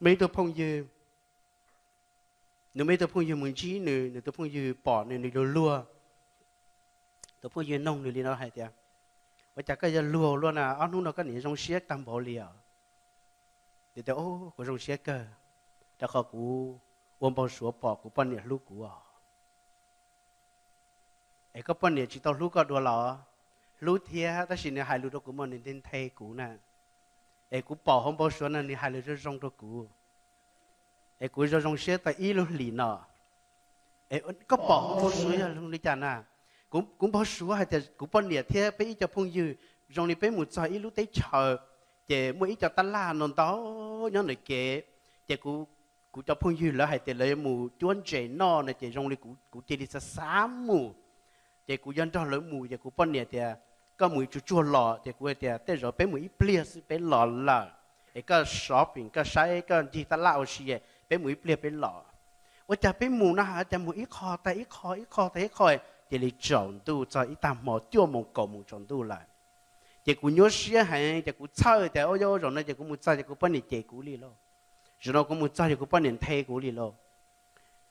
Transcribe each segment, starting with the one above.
Muaj ib tug phooj ywg, nws muaj ib tug phooj ywg mus ntsib nws, nws tus phooj ywg pom nws, nws luag luag. Tus phooj ywg noog nws li no hais tias, ua cas koj yuav luag luaj na, ob hnub no koj niam zoo siab tag npaum li os? Nws tias, kuv zoo siab kawg, rau qhov kuv ua npau suav pom kuv poj niam hlub kuv os. Es koj poj niam tsis tau hlub koj dua los? Hlub thiab, tab sis nws hais lus rau kuv mas nws nthe nthe kuv na. Es kuv pom hauv npau suav no nws hais lus zoo zoo rau kuv, es kuv zoo zoo siab tau ib lub hlis no. Koj pom hauv npau suav yog li cas na? Kuv npau suav hais tias kuv poj niam thiab peb ib co phooj ywg, zoo li peb mus txog ib lub teb chaws, ces muaj ib co tab laj no ntau nyob ntawm kev, ces kuv cov phooj ywg lawv hais tias lawv mus cuab ntses noj no ces zoo li kuv cia li xav xav mus, ces kuv yuav nrog lawv mus, ces kuv poj niam tias, koj mus tsuag tsuag los, ces kuv tias, tej zaum peb mus ib pliag xwb peb los lawm, es koj shopping, koj saib, koj ncig tab laj ua si, peb mus ib pliag peb los. Ua cas peb mus no cas mus ib qho tag ib qho, ib qho tag ib qho, cia li tsaus ntuj txog ib tag hmo cuaj moos kaum moos tsaus ntuj lawm. Ces kuv nyuaj siab heev, ces kuv txhawj tias, ua zaum no ces kuv mus txog ces kuv poj niam cem kuv li lauj, zaum no kuv mus txog ces kuv poj niam nthe kuv li lauj.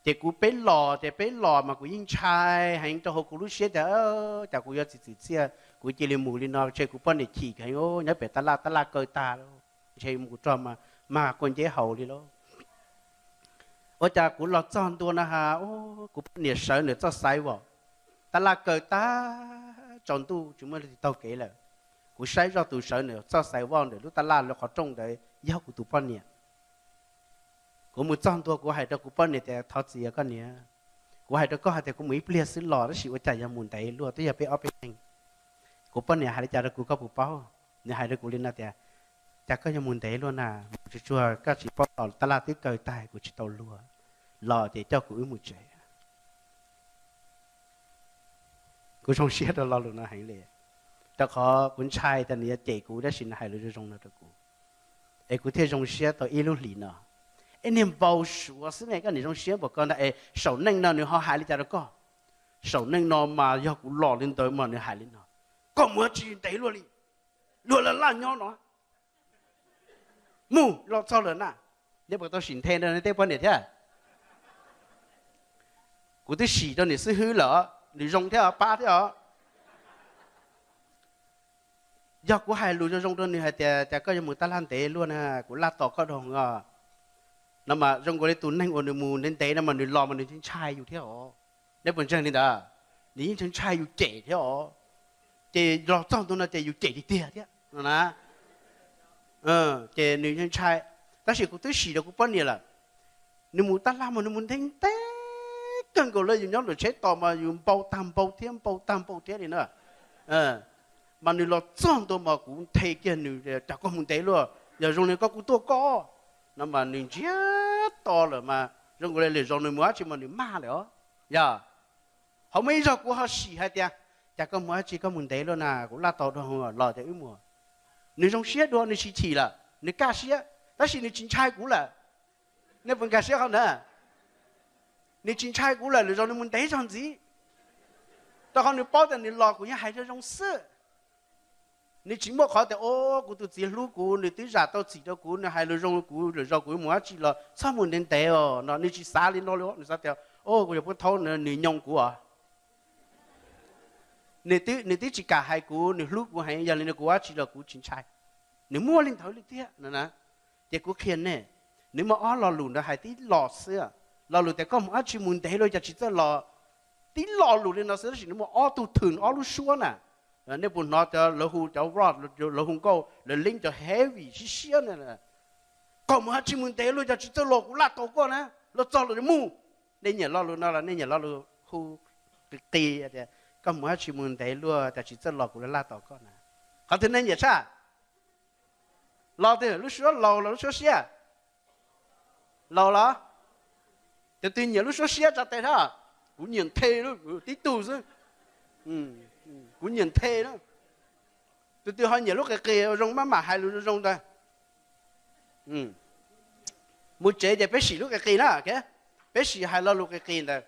Ces kuv peb los, ces peb los mas kuv yeej ntshai heev rau hauv kuv lub siab tias, cas kuv yuav txiv txwm txiaj kuv cia li mus li no, ntshe kuv poj niam chim heev, nyob pem tab laj, tab laj kaw tag, ntshe mus rau mas mag quaj nceb haus li lauj. Ua cas kuv los txog ntua no ha, kuv poj niam sawv ntawm txoj xaiv vos, tab laj kaw tag tsaus ntuj tsis muaj leej twg taug kev lawm. Kuv saib zoj tus sawv ntawm txoj xaiv voj ntawm lub tab laj lawv qhov rooj ntawd yog kuv tus poj niam. Kuv mus txog ntua kuv hais rau kuv poj niam tias, thov txim os koj niam, kuv hais rau koj hais tias kuv mus ib pliag xwb los, tab sis ua cas yuav mus ntev luaj, twb yog peb ob peb leeg. Kuv poj niam hais li cas rau kuv koj puas paub? Nws hais rau kuv li no tias, cas koj yuav mus ntev luaj na, mus tsuag tsuag koj tsis paub los tab laj twb kaw tag kuv tsis tau luag, los ces coj kuv wb mus tsev. Kuv zoo siab rau lo lus no heev li, rau qhov kuv ntshai tias nws yuav cem kuv tab sis nws hais lus zoo zoo no rau kuv, es kuv thiaj zoo siab tau ib lub hlis no. Es niag npau suav xwb ne, koj niam zoo siab npaum ko ntag es saum neej no nws ho hais li cas rau koj? Saum neej no mas yog kuv los li ntawd mas nws hais li no, koj mus dab tsi ntev luaj li, luag laj laj nyob no, mus los txog lawm na. Nej puas tau sim nthe rau nej tej poj niam thiab? Kuv twb sim rau nws xib hwb lawm, nws zoo thiab os, pab thiab os. Yog kuv hais lus zoo zoo rau nws hais tias, cas koj yuav mus tab laj ntev luaj na, kuv laj tos koj dhau heev os, no mas zoo nkaus li tus neeg uas nws mus ntev ntev no mas nws los mas nws ntshai yus thiab os. Nej puas ntseeg li ntawd? Nws yeej ntshai ntshai yus cem thiab os. Ces los txog ntua no ces yus cem tiag tiag thiab no na. Ces nws ntshai, tab sis kuv twb sim rau kuv poj niam lawm. Nws mus tab laj mas nws mus ntev ntev kawg nkaus li, yus nyob lawm tsheb tos mas yus npau tag npau thiab npau tag npau thiab li na. Mas nws los txog ntua mas kuv nthe kiag nws, cas koj mus ntev luaj, yog zoo li koj kuj tuaj koj, no mas nws ntsiag to lawm mas zoo nkaus li lwm zaus nws mus dab tsi mas nws maj lawm os. Yog ho muaj ib zaug kuv ho sim hais tias, cas koj mus dab tsi koj mus ntev luaj na, kuv laj tau dhau los ces wb mus. Nws zoo siab dua, nws tsis chim lawm, nws kaj siab, tab sis nws tsis ntshai kuv lawm. Nej puas nkag siab qhov ntawd? Nws tsis ntshai kuv lawm, lwm zaus nws mus ntev zog ntxiv, rau qhov nws paub tias nws los kuv yeej hais zoo zoo xwb. Nws tsis muaj qhov tias, o, kuv tus txiv hlub kuv, nws twb zam tau txim rau kuv, nws hais lus zoo kuv, lwm zaus kuv mus dab tsi los txhob mus ntev ntev os no, nws tsis xav li no li. Nws xav tias, o, kuv yog puab thaub, nws nyoos kuv os. Nws twb tsis kam hais kuv, nws hlub kuv heev, yog li no kuv ua dab tsi los kuv tsis ntshai. Nws muaj li ntawd li thiab no na. Ces kuv qhia nej, nws muaj ob lo lus ntawd hais tib lo xwb. Lo lus tias koj mus dab tsi mus ntev luaj cas tsis txawj los, tib lo lus li no xwb, tab sis nws muaj ob tug thwm, ob lub suab na. Nej puas hnov cov lawv hu cov rock, lawv hu nkauj, lawv leeb cov heavy siab siab na, koj mus dab tsi mus ntev luaj cas tsis txawj los, kuv laj tau koj na, los txog los mus. Nej nyiam lo lus no los nej nyiam lo lus hu qis qis tias, koj mus dab tsi mus ntev luaj cas tsis txawj los, kuv laj tau koj na? Qhov twg nej nyiam tshaj? Lo twg, lub suab laus los lub suab siab? Laus los? Tus twg nyiam lub suab siab tsa tes hab. Kuv nyiam nthe, tib tug xwb. Kuv nyiam nthe. Tus twg ho nyiam lub qis qis zoo maj mam hais lus zoo zoo ntawd. Mus tsev ces peb sim lub qis qis na, peb sim hais lo lus qis qis ntawd.